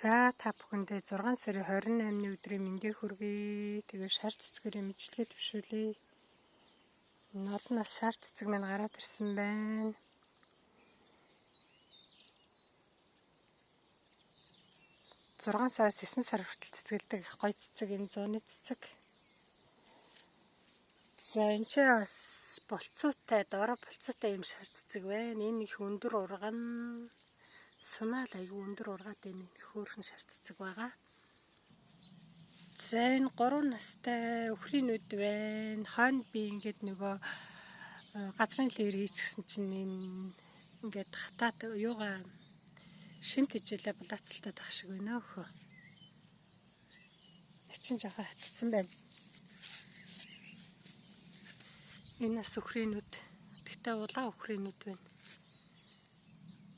За та бүхэндээ 6 сарын 28-ны өдрийн мэндийг хүргэе. Тэгээ шар цэцгэрийн мэдлэгээ төвшүүлье. Энэ олон нас шар цэцэг минь гараад ирсэн байна. 6 сараас 9 сар хүртэл цэцгэлдэг их гоё цэцэг, энэ зууны цэцэг. За энэ ч бас болцоотой, дорой болцоотой юм шар цэцэг байна. Энэ их өндөр урган. Сунаал айгүй өндөр ургаад энэ хөөрхөн шар цэцэг байгаа. За энэ 3 настай өхрийнүүд байна. Хойно би ингээд нөгөө газрын лэр хийчихсэн чинь энэ ингээд хатаад юугаа шимт хичээлээ булаацалтаад ах шиг байна өхөө. Навчин жоохон хатцсан байна. Энэ бас өхрийнүүд. Тэгтээ улаан өхрийнүүд байна.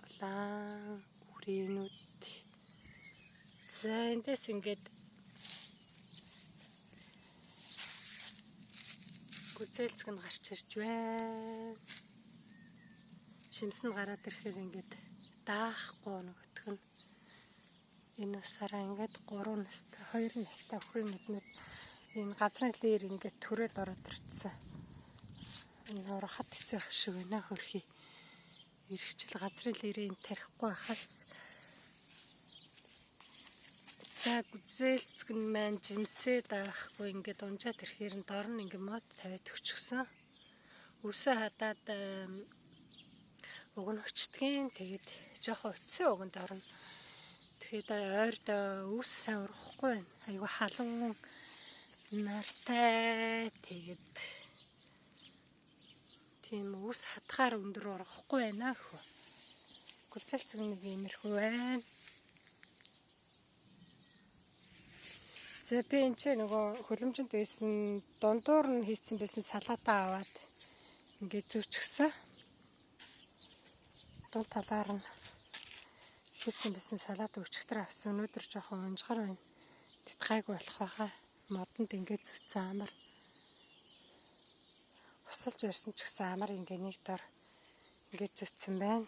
Улаан өхрийнүүд. За эндээс ингээд гүзээлцэг нь гарч ирж байна. Шимс нь гараад ирэхээр ингээд даахгүй нөгөөх нь. Энэ усаараа ингээд 3 настай, 2 настай өхрийнүүднүүд энэ газрын лэр ингээд түрээд ороод ирсэн. Энэ урахад хэцүү шиг байна хөрхий. Ирхчил газрын лэрийг тарихгүй хас. За гүзээлцэг нь маань жимсээ даахгүй ингээд унжаад ирэхээр нь дор нь ингээд мод тавиад өгчихсөн. Үсээ хадаад уг нь өчтгийн, тэгээд жоохон өтсөн уг нь дор нь. Тэгээд ойрд өвс сайн урахгүй байна. Айгу халуун нартай, тэгээд тийм өвс хатгаар өндөр ургахгүй байна хөө. Гүзээлцэг нэг иймэрхүү байна. За би энэ ч нөгөө хөлөмжөнд байсан дундуур нь хийцэн байсан салаатаа аваад ингээд зүүчихсэн. Дунд талаар нь хийцэн байсан салаат өчигдөр авсан. Өнөөдөр жоохон унжгаар байна. Тэтгайг болох байхаа. Модонд ингээд зүүцсэн амар. Усалж барьсан ч гэсэн амар ингээд нэг дор ингээд зүүцсэн байна.